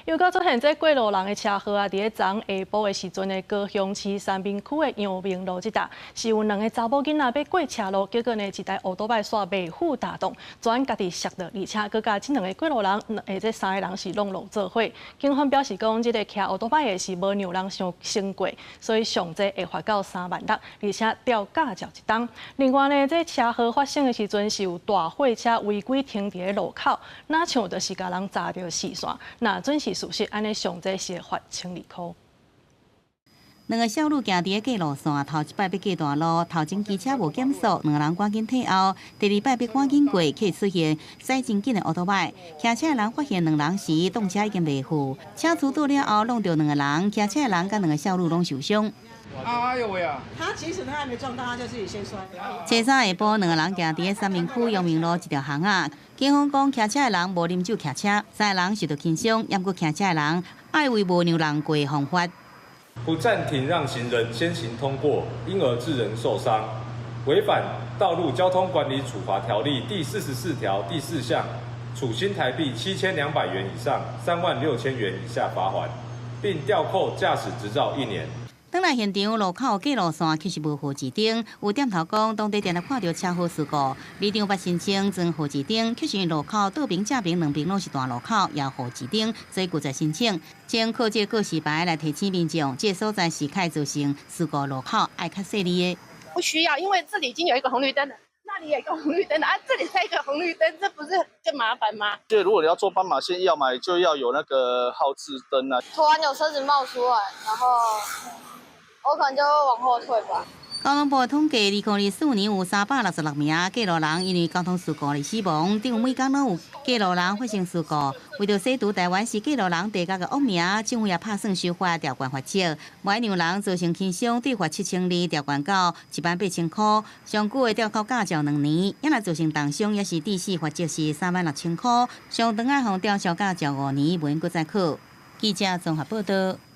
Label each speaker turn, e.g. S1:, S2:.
S1: 又閣出現這過路人的車禍啊！佇咧昨昏下晡的時陣呢，高雄市三民區的陽明路這搭，是有兩个查某囡仔欲過車路，結果呢，一台歐多擺煞袂赴大擋，轉家己摔落，而且閣共這兩个過路人，這三个人是攏落做伙。警方表示講，這个騎歐多擺的是無讓人先過，所以上濟會罰到3萬6，而且吊駕照一冬。另外呢，這車禍發生的時陣是有大貨車違規停佇咧路口，若像就是共人閘著視線，若準是事實，按呢上濟是會罰1200箍。
S2: 兩个少女行佇咧過路線，頭一擺欲過大路，頭前機車無減速，兩个人趕緊退後。第二擺欲趕緊過，卻出現駛真緊的歐多擺。騎車的人發現兩人時，擋車已經袂赴，車出倒了後，挵著兩个人，騎車的人佮兩个少女攏受傷。
S3: 哎呦喂啊！
S4: 他其實他還沒撞到，他就自己先摔。
S2: 初三下晡，兩个人行佇咧三民區陽明路一條巷仔，警方講騎車的人無啉酒騎車，三个人受到輕傷，猶閣騎車的人愛為無讓人過犯法。
S5: 不暫停讓行人先行通過，因而致人受傷，違反道路交通管理處罰條例第44條第4項，處新台幣7200元以上3萬6千元以下罰鍰，並吊扣駕駛執照一年。
S2: 轉來現場路口過路線其實無號誌燈，有店頭講當地定定看著車禍事故，里長捌申請裝號誌燈，卻是路口倒邊正邊兩邊攏是大路口，也號誌燈，所以拒絕申請。正靠這個告示牌來提醒民眾，這個所在是較造成事故路口，愛較細膩的。
S6: 不需要，因為這裡已經有一個紅綠燈了，那裡有一個紅綠燈了啊，這裡再一個紅綠燈，這不是更麻煩嗎？
S7: 對，如果你要做斑馬線，要麼就要有那個號誌燈啊。
S8: 突然有車子冒出來，然後我可能就會往後退吧。
S2: 交通部統計，2024年有366名過路人因為交通事故而死亡，等於每工攏有過路人發生事故。為著洗除台灣是過路人地獄的惡名，政府也拍算修法調懸罰則，袂讓人造成輕傷，對罰7200，調懸到1萬8千箍。上久會吊扣駕照2年，抑若造成重傷，抑是致死，罰則是3萬6千箍。上長愛予吊銷駕照5年，袂閣再考。記者綜合報道。